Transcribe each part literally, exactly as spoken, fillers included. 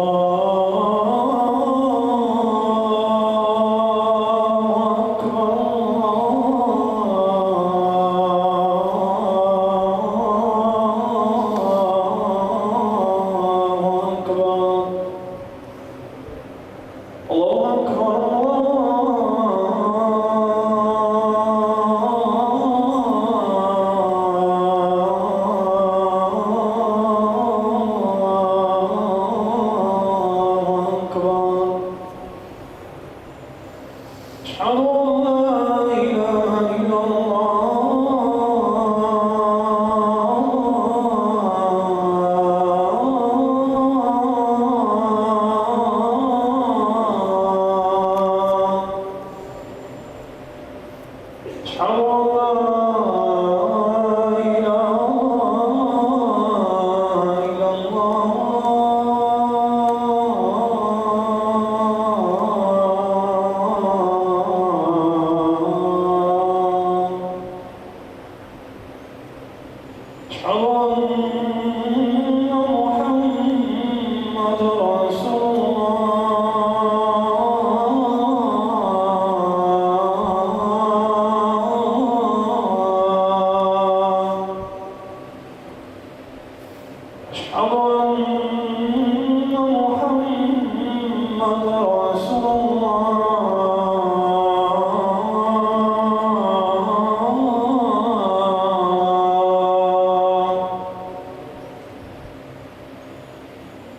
الله أكبر، الله أكبر، الله أكبر، الله أكبر. أشهد أن لا إله إلا الله. أشهد أن لا إله إلا الله. أشهد أن محمدا رسول الله. أشهد أن محمدا رسول الله.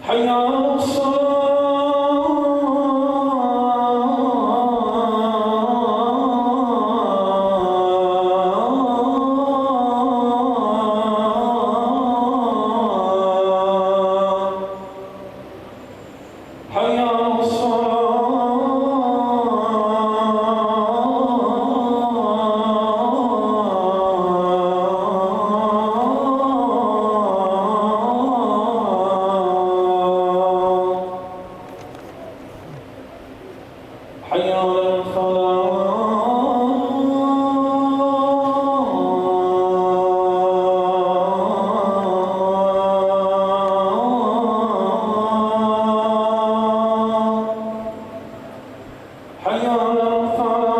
حي على الصلاة. حي على الصلاة. حي على الفلاح. حي على الفلاح.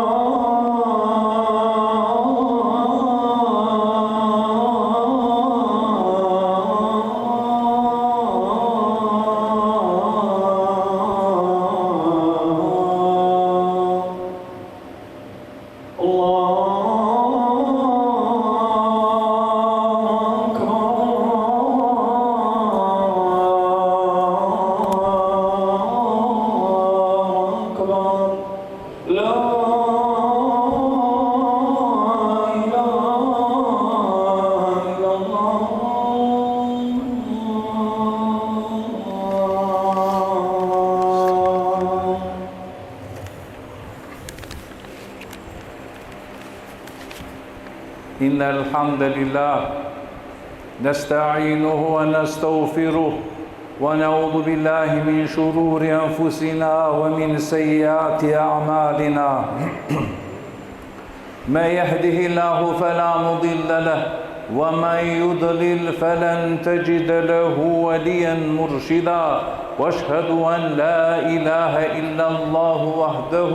الله أكبر، الله أكبر. لا إله إلا الله. إن الحمد لله نستعينه ونستغفره، ونعوذ بالله من شرور أنفسنا ومن سيئات أعمالنا. من يهده الله فلا مضل له، ومن يضلل فلن تجد له وليا مرشدا. وأشهد أن لا إله إلا الله وحده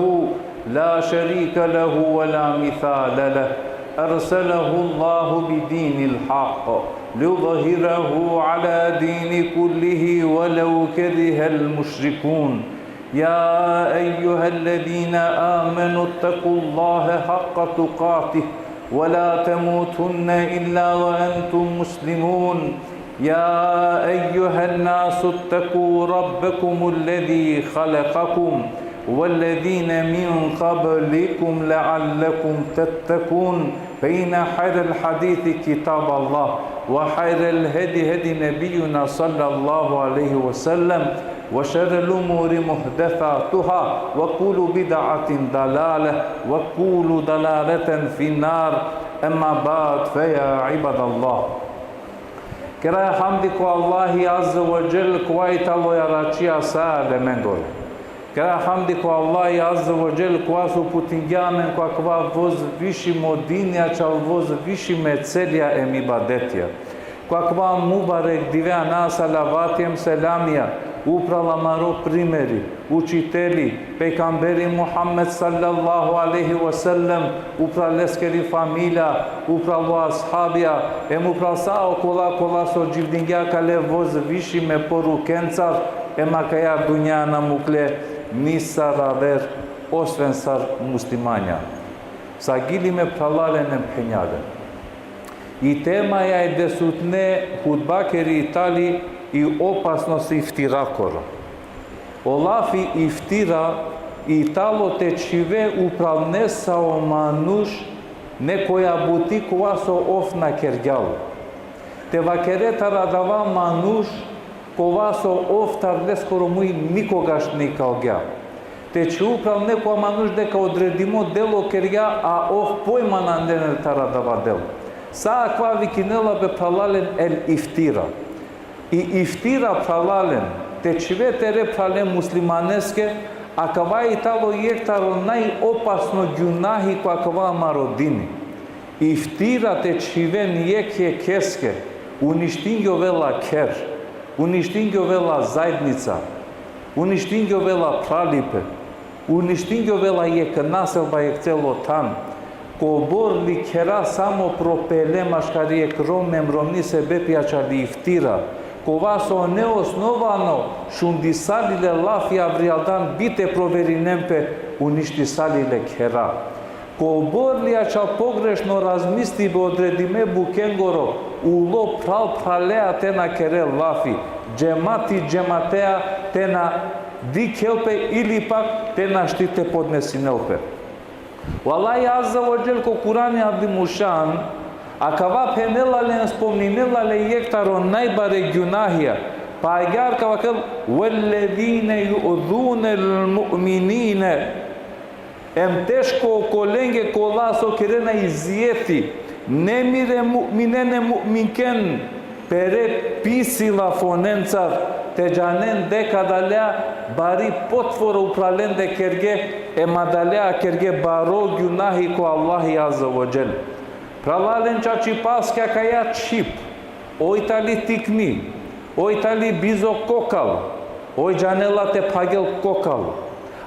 لا شريك له ولا مثال له، أرسله الله بدين الحق ليظهره على دين كله ولو كره المشركون. يا أيها الذين آمنوا اتقوا الله حق تقاته ولا تموتن إلا وأنتم مسلمون. يا أيها الناس اتقوا ربكم الذي خلقكم والذين من قبلكم لعلكم تتقون. فإن خير الحديث كتاب الله، وخير الهدي هدي نبينا صلى الله عليه وسلم، وشر الأمور محدثاتها، وكل بدعة ضلالة، وكل ضلالة في النار. أما بعد، فيا عباد الله. Keraja hamdi ko Allahi Azze ve Dželle, kova i talo jaračija sa alemendor. Keraja hamdi ko Allahi Azze ve Dželle, kova so uputingja amen ko akava vozvišimo dinja, čal vozvišime celja em ibadetja. Ko akava mubarek dive ana salavati em selamija Upral amaro primeri, učiteli, pejgamberi Muhammed sallallahu alejhi ve sellem, upral leskeri familija, upral o ashabija, em upral sa okola kola so dživdingja kale vozvišime porukencar, em akaja dunja na mukle nisar aver, osven sar muslimanja. Sagili me phralalen em phenjalen. I tema e avdisutne hutbakeri tali i opasnost iftirakoro. O lafi iftira i talo te čhive upral nesavo manuš nekoja buti kova so ov na kergja. Te vakere taro adava manuš kova so ov taro leskoro muj nikogaš na ikalgja. Te čhive upral nekoja manuš deka odredimo delo kergja, a ov pojma nane taro adava delo. Sa akava vikinela pe phralalen el iftira. I iftira phralalen, te čhive tere phrale muslimaneske, akava i talo jekh taro najopasno gjunahi ko akava amaro dini. Iftira te čhiven jekh jekheske, uništingjovela kher, uništingjovela zaednica, uništingjovela phralipe, uništingjovela jekh naselba, jekh celo than. Kobor li khera samo propele maškari jekh rom em romni sebepi ačhali iftira, kova so neosnovano šundisali le lafi avrijaldan, bi te proverinen pe, uništisali le khera. Kobor li ačhal pogrešno razmislibe odredime bukengoro, ulo phral phralea te na kere lafi, džemati džematea te na dikhel pe ili pak te našti te podnesinel pe. O Allahi Azze ve Dželle ko Kurani Azimušan, akava phenela le, spomninela le jekh taro najbare gjunahija, pa agjaar ka vakerel: "Vellezine ju'zunel mu'minine", em teško okolenge kola so kerena izijeti, nemire mu'minen em mu'minken, pere pisi lafonencar, te džanen deka adalea bari potvora upral lende kerge, em adalea kerge baro gjunahi ko Allahi Azze ve Dželle. Phralalen, čačipaske akaja čhib, oj tali tikni, oj tali bizo kokal, oj džanela te phagel kokal.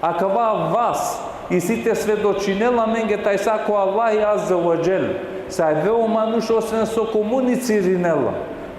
Akava vas isi te svedočinel amenge tajsa ko Allahi Azze ve Dželle, sa ave o manuš osven so komunicirinela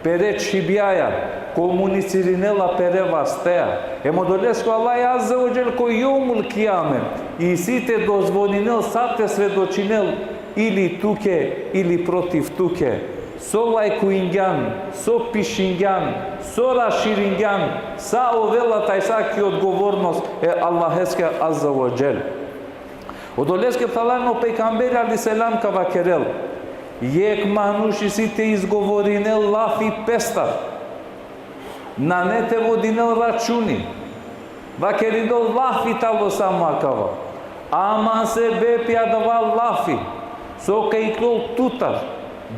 pere čhibjaja, komunicirinela pere vastea. Em odoleske o Allahi Azze ve Dželle ko Jevmul Kijame isi te dozvolinel sa te svedočinel ili tuke, ili protiv tuke. So lajkuingjan, so pišingjan, so raširingjan, sa ovela tajsa ki odgovornost e Allaheske Azze ve Dželle. Odoleske phralalen, o pejgamberi alejhi selam ka vakerel: Jekh manuš isi te izgovorinel lafi pestar, nane te vodinel računi, vakerindoj lafi talo samo akava. Ama sebepi adava lafi so ka iklol tutar,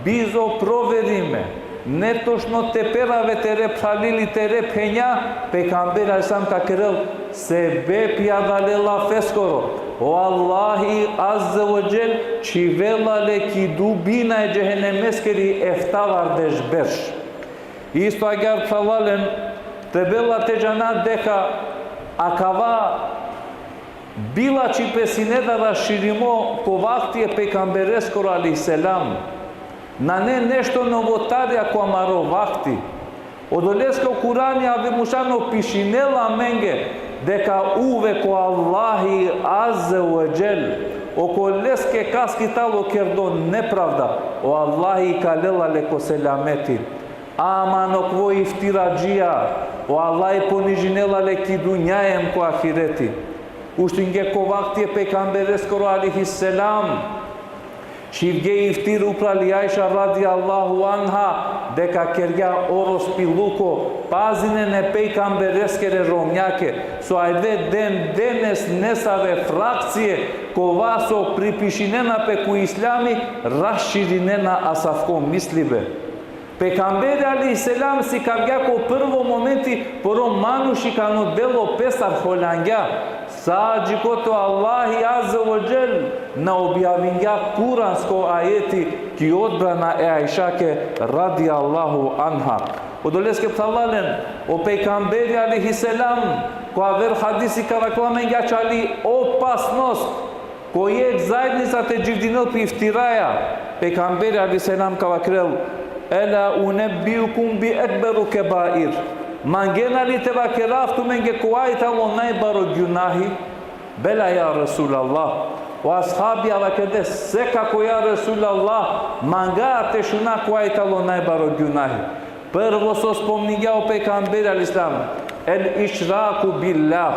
bizo proverime, netočno te perav e tere phrali ili tere phenja, pejgamberi alejhi selam ka kerel: Sebepi adale lafeskoro, o Allahi Azze ve Dželle čhivela le ki dubina e džehenemeskeri efta vardeš berš. Isto agjaar phralalen, trebela te džana deka akava bilačhipe sine da raširimo ko vakti e pejgambereskoro alejhi selam. Nane nešto novotarija ko amaro vakti. Odoleske o Kurani Azimušan opišinela amenge deka uvek o Allahi Azze ve Dželle, okoleske kaski talo kerdo nepravda, o Allahi ikalela le ko selameti. Ama okova iftiradžija, o Allahi ponižinela le ki dunja em ko ahireti. Uštinge ko vakti e pejgambereskoro alejhi selam, čhivge iftir upral i Ajša radijallahu anha, deka kergja orospiluko, pazinen e pejgambereskere romnjake, so ajde den denes nesave frakcije, kova so pripišinena pe ko islami, raširinena asavko mislibe. Pejgamberi alejhi selam sikavgja ko prvo momenti, poro manuš ikano delo pestar, holjangja. Sa džikote o Allahi Azze ve Dželle na objavingja kuransko ajeti ki odbrana e Ajšake radijallahu anha. Odoleske phralalen, o pejgamberi alejhi selam, ko aver hadisi ka vakerel amenge ačhali opasnost, ko jekh zaednica te dživdinel pe iftiraja. Pejgamberi alejhi selam ka vakerel: Ela unebbiukum bi ekberu kebair. Mangena li te vakerav tumenge kova i talo najbaro gunahi? Bela, ja Resulallah. O ashabija vakerge: Sekako, ja Resulallah, manga te šuna kova i talo najbaro gunahi. Prvo so spomningja o pejgamberi alejhi selam: El išraku billah.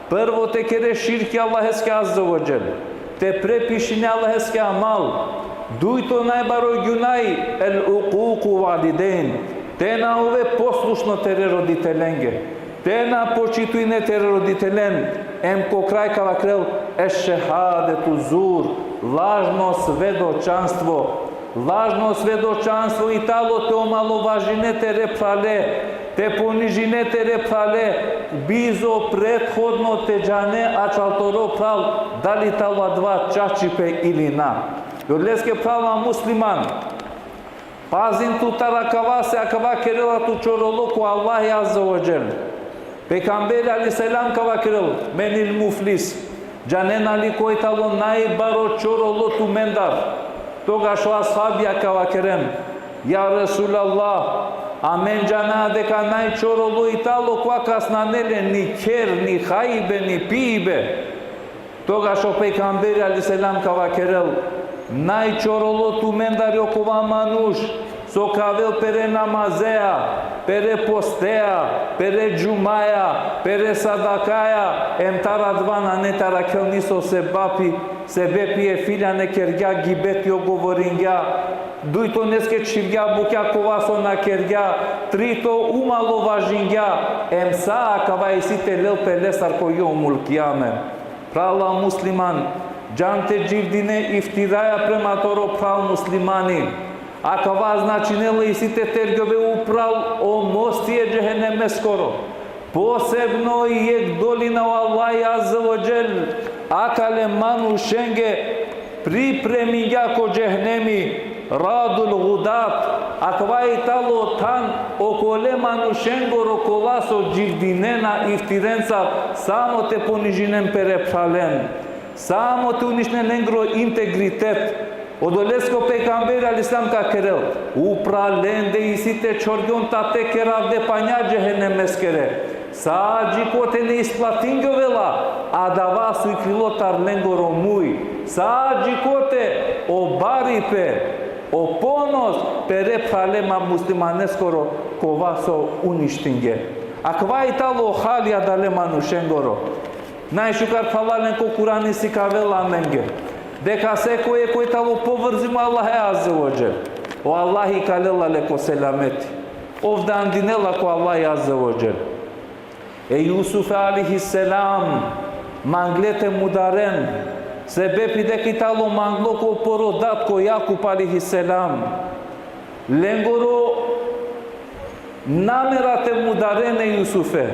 Prvo te kere širki Allaheske azze ve dželle. Te prepišine Allaheske amal. Dujto najbaro gunahi: el ukuku validejn. Te na ove poslušno tere roditelenge. Te na počitujne tere roditelen. Em ko kraj ka vakerel: Eš šehadetu zur. Lažno svedočanstvo. Lažno svedočanstvo i talo te omalovažine tere phrale, te ponižine tere phrale, bizo prethodno te džane ačhal toro phral dali talo adava čačipe ili na. Odoleske, phrala musliman, pazin tu taro akava, se akava kerela tu čorolo ko Allahi azze ve dželle. Pejgamberi alejhi selam ka vakerel: Men il muflis. Džanena li koj talo najbaro čorolo tumendar? Togaš o ashabija ka vakeren: Ja Resulallah, amen džana deka najčorolo i talo kova kas nane le ni kher, ni hajbe, ni pibe. Togaš o pejgamberi alejhi selam ka vakerel: Najčorolo tumendar i okova manuš so ka avel pere namazea, pere postea, pere džumaja, pere sadakaja, em taro adava nane te arakhel niso sebepi, sebepi e filjane kergja gibeti, ogovoringja, dujtoneske čhivgja bukja kova so na kergja, trito omalovažingja, em sa akava isi te lel pe lestar ko jomul kijame. Phrala musliman, džan te dživdine iftiraja prema toro phral muslimani. Akava značinela isi te tergjove upral o mosti e džehenemeskoro. Posebno i jekh dolina o Allahi azze ve dželle akale manušenge pripremingja ko džehenemi, radul gudat. Akava i talo than okole manušengoro kola so dživdinena iftirencar, samo te ponižinen pere phralen, samo te uništinen lengoro integritet. Odoleske o pejgamberi alejhi selam ka kerel: Upral lende isi te čhorgjon tate keravde panja džehenemeskere. Sa džikote ne isplatingjovela adava so iklilo tar lengoro muj. Sa džikote o baripe, o ponos pere phralema muslimaneskoro kova so uništinge. Akava i talo hali adale manušengoro. Najšukar, phralalen, ko Kurani sikavela amenge deka sekoj koj talo povrzimo Allahe azze ve dželle, o Allahi ikalela le ko selameti. Ov dandinela ko Allahi azze ve dželle. E Jusufe alejhi selam mangle te mudaren, sebepi deka i talo manglo ko poro dat, ko Jakup alejhi selam. Lengoro namera te mudaren e Jusufe,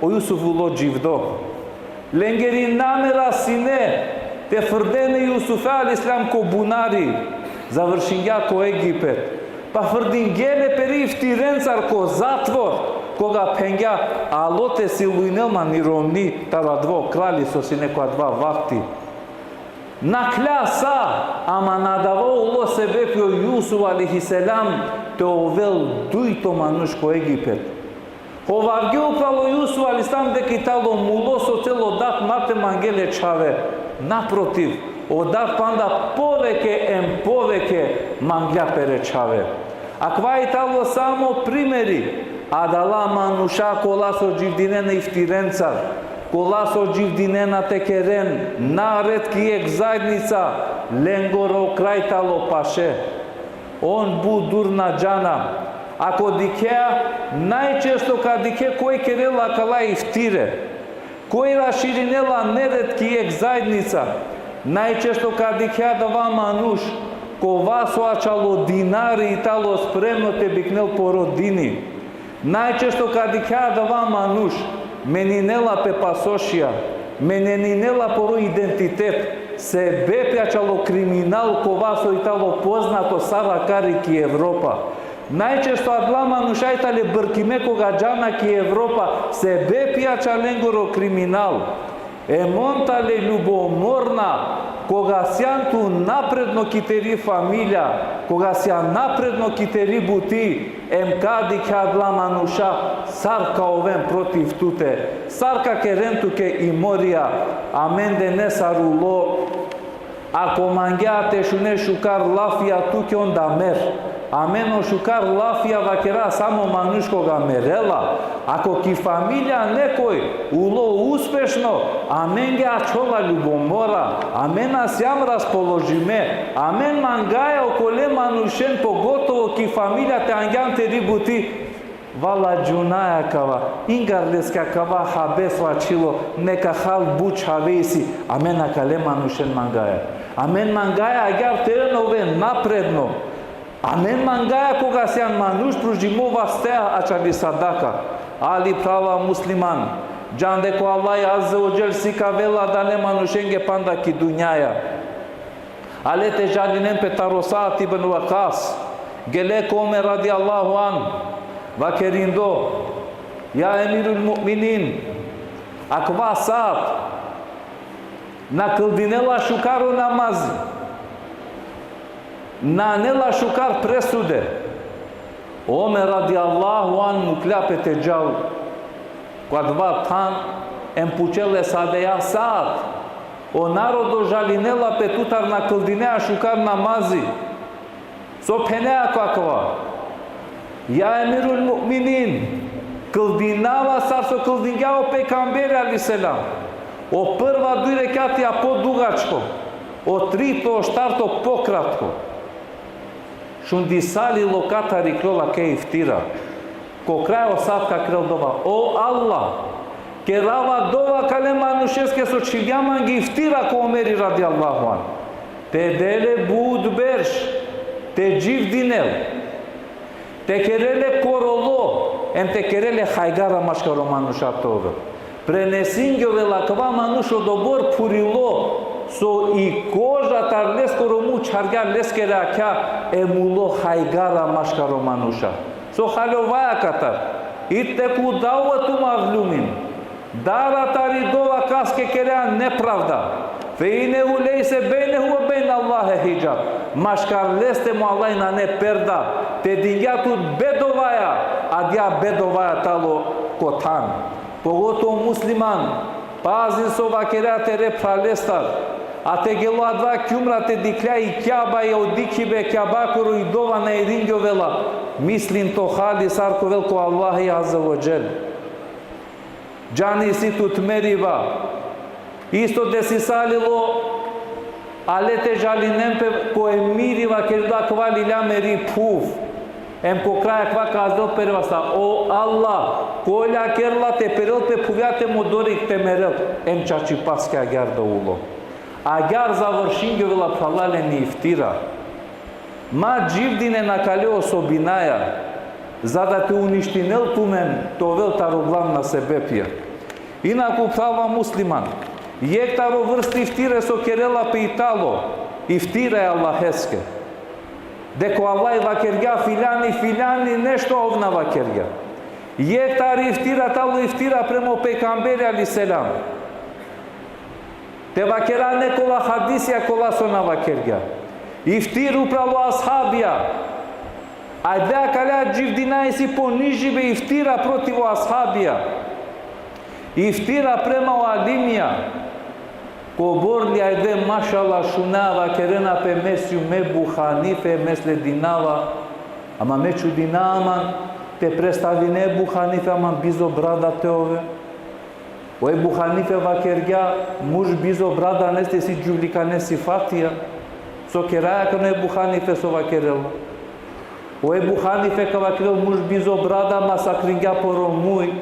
o Jusuf ulo dživdo. Lengeri namera sine te frden e Jusufe alejhi selam ko bunari, završingja ko Egipet. Pa frdingje le peri iftirencar ko zatvor, koga phengja: Alo te silujnel man i romni taro adava krali so sine ko adava vakti. Nakhlja sa, ama na adava ulo sebepi o Jusuf alejhi selam te ovel dujto manuš ko Egipet. Hovavgje upral o Jusuf alejhi selam deka i talo mulo, so celo dat ma te mangel e čhave. Naprotiv, o dat panda poveke em poveke manglja pere čhave. Akava i talo samo primeri adala manuša kola so dživdinena iftirencar, kola so dživdinena te keren nared ki jekh zaednica, lengoro kraj talo paše. On but dur na džana. Ako dikhea, najčesto ka dikhe koj kerela akala iftire, koj raširinela nered ki jekh zaednica, najčesto ka dikhe adava manuš kova so ačhalo dinari i talo spremno te biknel poro dini. Najčesto ka dikhe adava manuš meninela pe pasošija, meninela poro identitet, sebepi ačhalo kriminal kova so i talo poznato sar akari ki Evropa. Najčesto adala manuša i tale brkime koga džana ki Evropa, sebepi ača lengoro kriminal. Em on tale ljubomorna, koga sian tu napredno ki teri familija, koga sian napredno ki teri buti, em ka dikhe adala manuša sar ka oven protiv tute, sar ka keren tuke i morija, amende nesar ulo. Ako mangea te šune šukar lafija tuke, onda mer. Amen o šukar lafija vakera samo manuš koga merela. Ako ki familija nekoj ulo uspešno, amenge ačhola ljubomora, amen na siam raspoložime, amen mangaja okole manušen, pogotovo ki familija, te angjan teri buti. Vala džunaja kava, ingar leske akava habe so ačhilo, neka hal but čhave isi, amen akale manušen mangaja. Amen mangaja agjaar te len ove napredno. Amen mangaja koga sian manuš pružimo vaste ačhali sadaka. Ali phrala musliman, džande ko Allah Azze ve Dželle sikavela adale manušenge panda ki dunjaja. Ale te žalinen pe taro Saad ibn Vakas. Gele ko Omer radijallahu anh, vakerindo: Ja Emirul Mu'minin, akava Saad na kldinela šukar o namazi, na anela šukar presude. Omer radijallahu anh muklja pe te džal ko adava than, em pučel e Saade: Ja Saad, o narodo žalinela pe tutar, na kldinea šukar namazi. So phenea ko akava? Ja Emirul Mu'minin, kldinava sar so kldingja o pejgamberi alejhi selam. O prva duj rekjatija podugačko, o trito, o štarto pokratko. Šundisali lo katar ikljola ke iftira. Ko kraj o Saad vakerel dova: O Allah, kerava dova kale manušeske so čhivgja mange iftira ko Omeri radijallahu anh, te de le but berš, te dživdinel, te kerel le korolo, em te kerel le hajgara maškaro manuša te ovel. Prenesingjovela akava manuš odobor phurilo, so i koža taro leskoro muj čhargja leskere akhja, em ulo hajgara maškaro manuša. So haljovaja katar: Itteku davvetul mazlumin. Dara tari dova kaske kerea nepravda. Fe innehu lejse bejnehu ve bejne Allahi hidžab. Maškar leste em o Allah nane perda. Te dingja tut bedovaja, adija bedovaja tano ko than. Pogotovo musliman, pazin so vakerea tere phralestar. A te gelo adava ki umra te dikhlja i Kjaba, i o dikhibe Kjabakoro, i dova na iringjovela. Mislin to hali sar ka ovel ko Allahi Azze ve Dželle. Džani isi tut meriba. Isto desisalilo, ale te žalinen pe, ko emiri vakerindo: Akava lilja meri phuv. Em ko kraj akava kazdel pe vasta: O Allah, kola kerela te perel pe phuvja te mo dori te merel. Em čačipaske agjaar da ulo. Agjaar završingjovela, phralalen, i iftira. Ma dživdinen akale osobinaja, za da te uništinel tumen, te ovel taro glavna sebepija. Inaku, phrala musliman, jekh taro vrsti iftire so kerela pe i tano, iftira e Allaheske. Deka o Allah vakergja filjani, filjani nešto, ov na vakergja. Jekh tari iftira tano iftira prema o pejgamberi alejhi selam. Te vakera nekola hadisija kola so na vakergja. Iftira upral o ashabija. Ajde, akala dživdinaja isi ponižibe, iftira protiv o ashabija. Iftira prema o alimija. Kobor li, ajde, mašallah, šunaja, vakerena pe: Me sium Ebu Hanife, me sledinava. Ama me čudinav man, te pretstavine Ebu Hanife, ama bizo brada te ove. O Ebu Hanife vakergja: Muž bizo brada nane, te si džuvlikane sifatija. So keraja akana o Ebu Hanife so vakerela? O Ebu Hanife ka vakerel: Muž bizo brada, ma sakringja poro muj.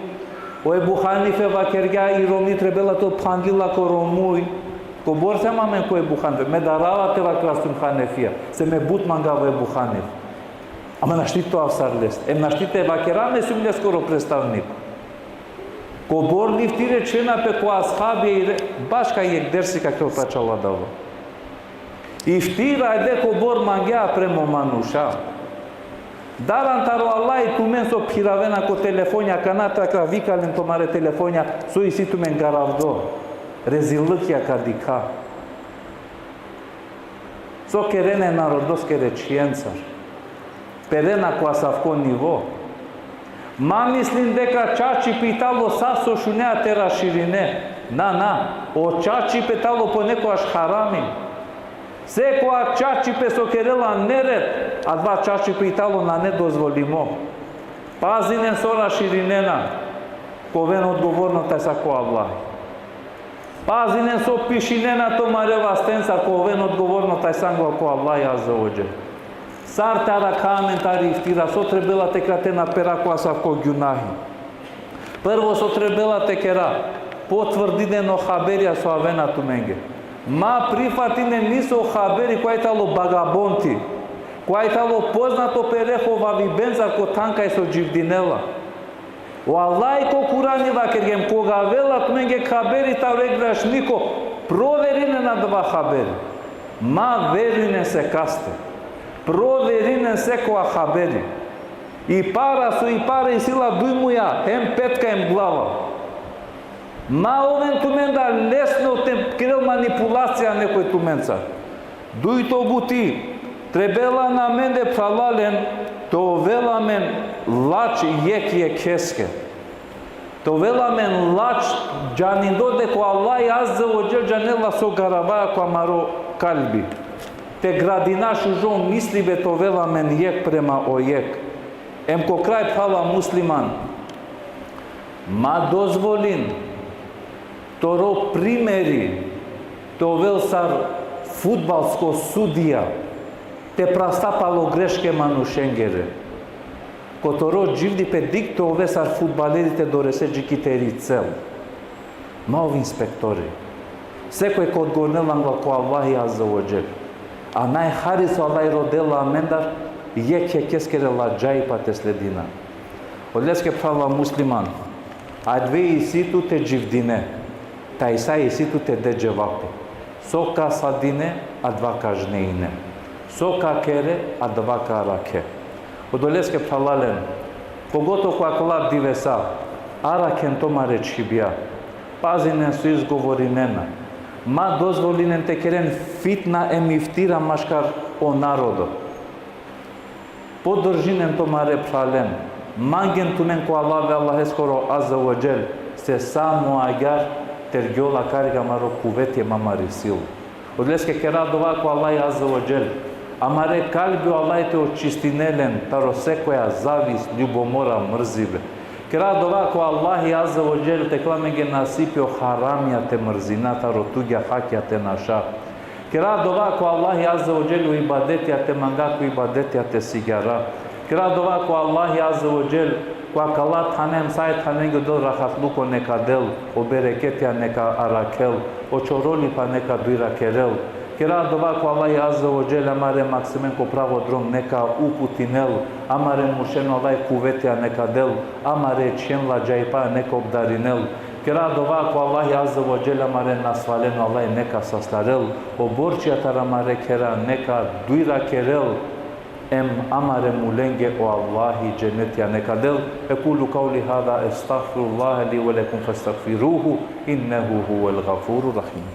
O Ebu Hanife vakergja: I romni trebela te ovel phandlila ko ro muj. Kobor siam amen ko Ebu Hanife? Me darava te vakerav sium Hanefija, se me but mangava o Ebu Hanife. Ama našti te ovav sar leste. Em našti te vakerav me sium leskoro pretstavnik. Kobor li iftire čhena pe ko ashabi, i re-, baška jekh dersi ka kerel pe ačhal adava. Iftira, ajde, kobor mangea prema o manuša. Daran taro Allahi tumen so phiravena ko telefonja, kana te ka vika len tumare telefonja, so isi tumen garavdo. Rezilukja ka dikha. So kerena e narodoskere čhijencar. Perena ko asavko nivo. Ma mislin deka čačipe i talo sa so šunea te raširine. Na, na. O čačipe talo ponekogaš harami. Sekoja čačipe so kerela nered, adava čačipe i talo nane dozvolimo. Pazinen so raširinena, ka oven odgovorno tajsa ko Allah. Pazinen so pišinena tumare vastencar, ka oven odgovorno tajsa angla ko Allah azze ve dželle. Sar te arakha amen tari iftira, so trebela te kera te na pera ko asavko gjunahi. Prvo so trebela te kera, potvrdinen o haberja so avena tumenge. Ma prifatinen niso haberi kova i talo bagabonti, kova i talo poznato pereho vavibencar ko than kaj so dživdinela. O Allah ko Kurani vakergja em koga avela tumenge haberi taro jekh grašniko, proverinen adava haberi. Ma verujnen sekaste. Proverinen sekoja haberi. I para so i para isi la duj muja, hem petka hem glava. Ma oven tumendar lesno te kerel manipulacija nekoj tumenca. Dujto buti, trebela na amende phralalen, te ovel amen lač jekh jekheske. Te ovel amen lač džanindo deka o Allah azze ve dželle džanela so garavaja ko amaro kalbi. Te gradina šužo mislibe te ovel amen jekh prema o jekh. Em ko kraj phrala musliman. Ma dozvolin toro primeri te ovel sar fudbalsko sudija, te prasta palo greške manušengere. Ko toro dživdipe dik te ove sar fudbaleri te dorese dži ki teri cel. Ma ov inspektori. Sekoj ka odgovorinel angla ko Allahi azze ve dželle. A najhari so Allah rodela amendar, jekh jekheskere ladžaipa te sledina. Odoleske phrala musliman, adve isi tu te dživdine, tajsa isi tu te de dževapi. So ka sadine, adava ka žnejine. So ka kere, adava ka arakhe. Odoleske phralalen, pogotovo ko akala divesa, arakhen tumare čhibja. Pazinen so izgovorinena. Ma dozvolinen te keren fitna em iftira maškar o narodo. Podržinen tumare phralen. Mangen tumen ko Allah ve Allaheskoro azze ve dželle, se samo agjar tergjola kariga amaro kuveti em amari sila. Odoleske kera dova ko Allah azze ve dželle, amare kalbi o Allah te očistinel len taro sekoja zavis, ljubomora, mrzibe. Kera dova ko Allah azze ve dželle te kerel amenge nasipi o haramija te mrzina, taro tugja hakija te naša. Kera dova ko Allah azze ve dželle o ibadetija te manga, ko ibadetija te sigjara. Kera dova ko Allah azze ve dželle, ko akala thanen, sa e thanenge odel rahatluko neka del, o bereketija neka arakhel, o čorolipa neka dujra kerel. Kera dova ko Allah azze ve dželle, amare maksimen ko pravo drom neka uputinel, amare muršen o Allah kuvetija neka del, amare čhijen ladžaipa neka obdarinel. Kera dova ko Allah azze ve dželle, amare nasvalen o Allah neka saslarel, o borčija taro amare khera neka dujra kerel, em amare mulenge o Allah dženetija neka del. أقول قولي هذا، أستغفر الله لي ولكم فاستغفروه إنه هو الغفور الرحيم.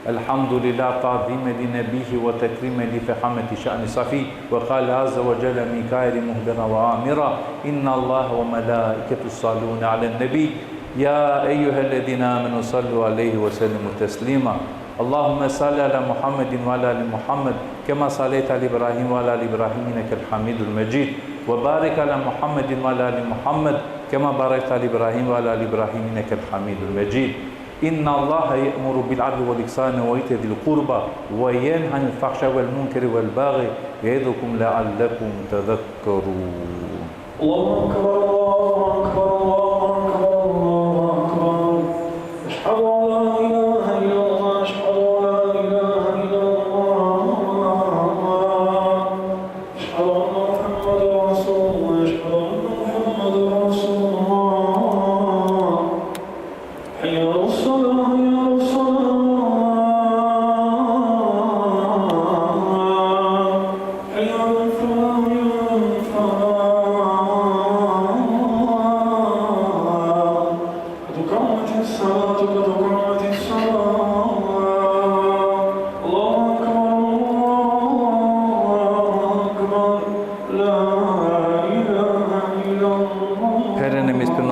الحمد لله تعظيما لنبيه وتكريما لفخامة شأن صفيه، وقال عز وجل من قائل مخبرا وآمرا: إن الله وملائكته يصلون على النبي، يا أيها الذين آمنوا صلوا عليه وسلموا تسليما. اللهم صل على محمد وعلى آل محمد كما صليت على إبراهيم وعلى آل إبراهيم إنك حميد مجيد، وبارك على محمد وعلى آل محمد كما باركت على إبراهيم وعلى آل إبراهيم إنك حميد مجيد. إن الله يأمر بالعدل والإحسان وإيتاء ذي القربى وينهى عن الفحشاء والمنكر والبغي يعظكم لعلكم تذكرون. الله أكبر، الله أكبر، الله أكبر، الله أكبر. أشهد أن لا إله إلا الله، أشهد أن لا إله إلا الله. أشهد أن محمدا رسول الله، أشهد أن محمدا رسول الله. حي على الصلاة، حي على الصلاة.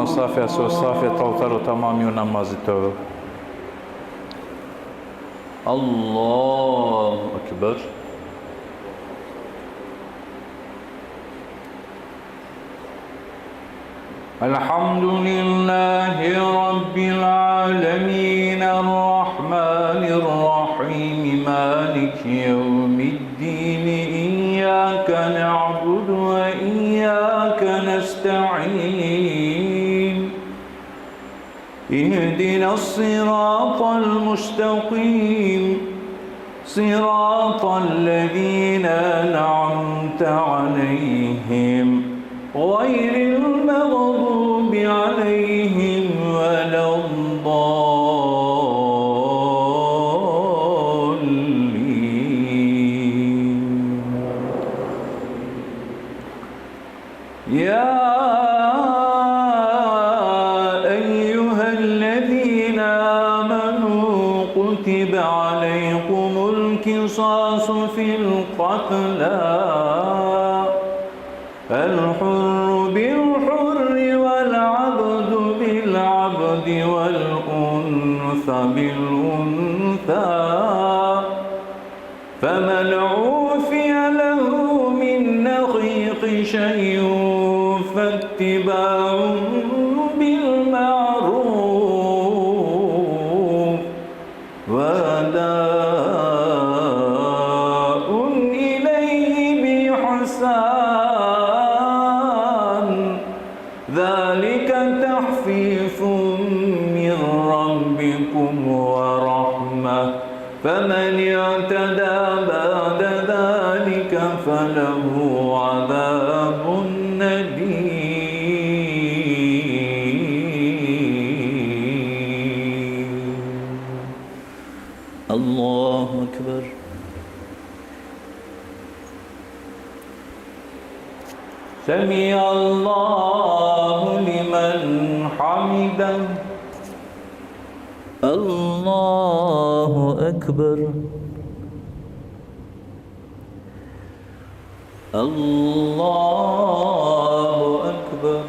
Safi, a so safi, talo taro tamami o namazit toro. Allahu Ekber. الحمد لله رب العالمين، الرحمن الرحيم، مالك يوم الدين، إياك نعبد وإياك نستعين، اهدنا الصراط المستقيم، صراط الذين أنعمت عليهم غير المغضوب عليهم ولا الضالين. يا أيها الذين آمنوا كتب عليكم القصاص في القتلى، الحر بالحر والعبد بالعبد والأنثى بالأنثى، فمن عوفي له من أخيه شيء فاتباع بالمعروف وأداء إليه بإحسان، ذلك تخفيف من ربكم ورحمة، فمن اعتدى بعد ذلك فله عذاب أليم. الله أكبر. سمع الله لمن حمده. الله أكبر. الله أكبر.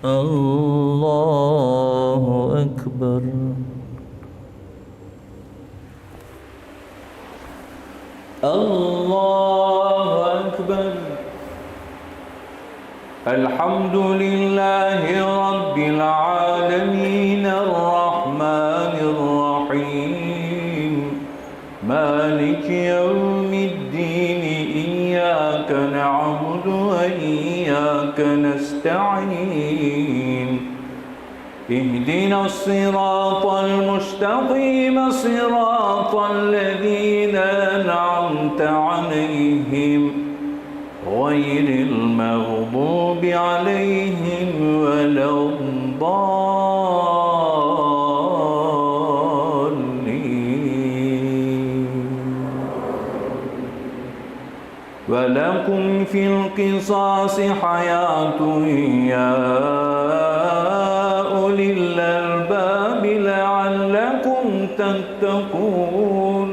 الله أكبر. الله أكبر. الحمد لله رب العالمين، الرحمن الرحيم، مالك يوم الدين، إياك نعبد وإياك نستعين، اهدنا الصراط المستقيم، صراط الذين أنعمت عليهم غير المغضوب عليهم ولا الضالين. ولكم في القصاص حياة يا أولي الألباب لعلكم تتقون.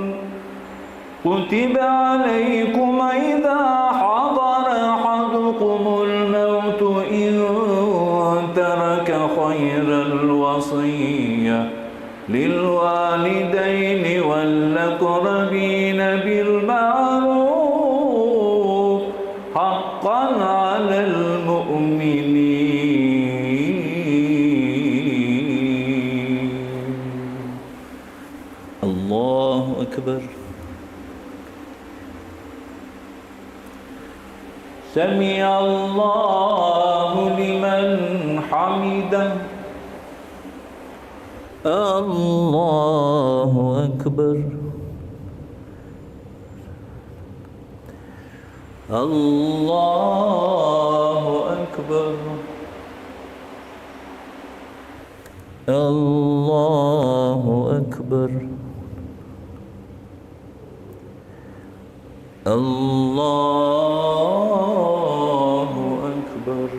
كتب عليكم إذا حضر أحدكم الموت إن ترك خيرا الوصية للوالدين والأقربين بالمعروف، حقا على المؤمنين. الله أكبر. سمع الله لمن حمده. الله أكبر. الله أكبر. الله أكبر. الله أكبر.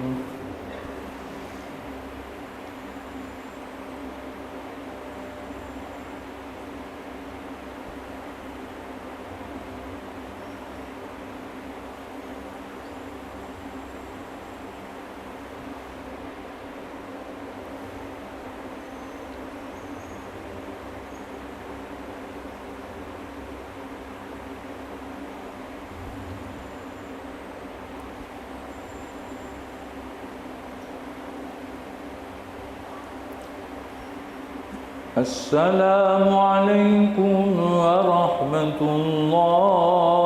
السلام عليكم ورحمة الله.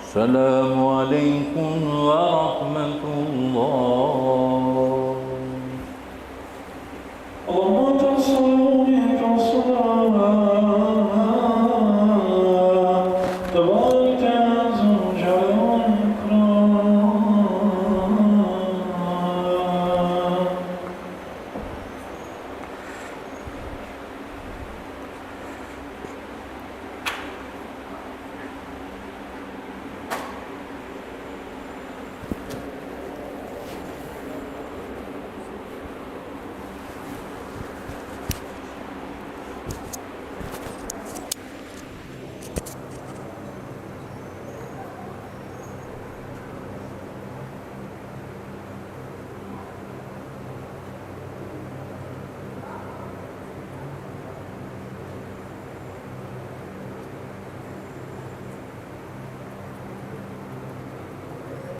السلام عليكم ورحمة الله.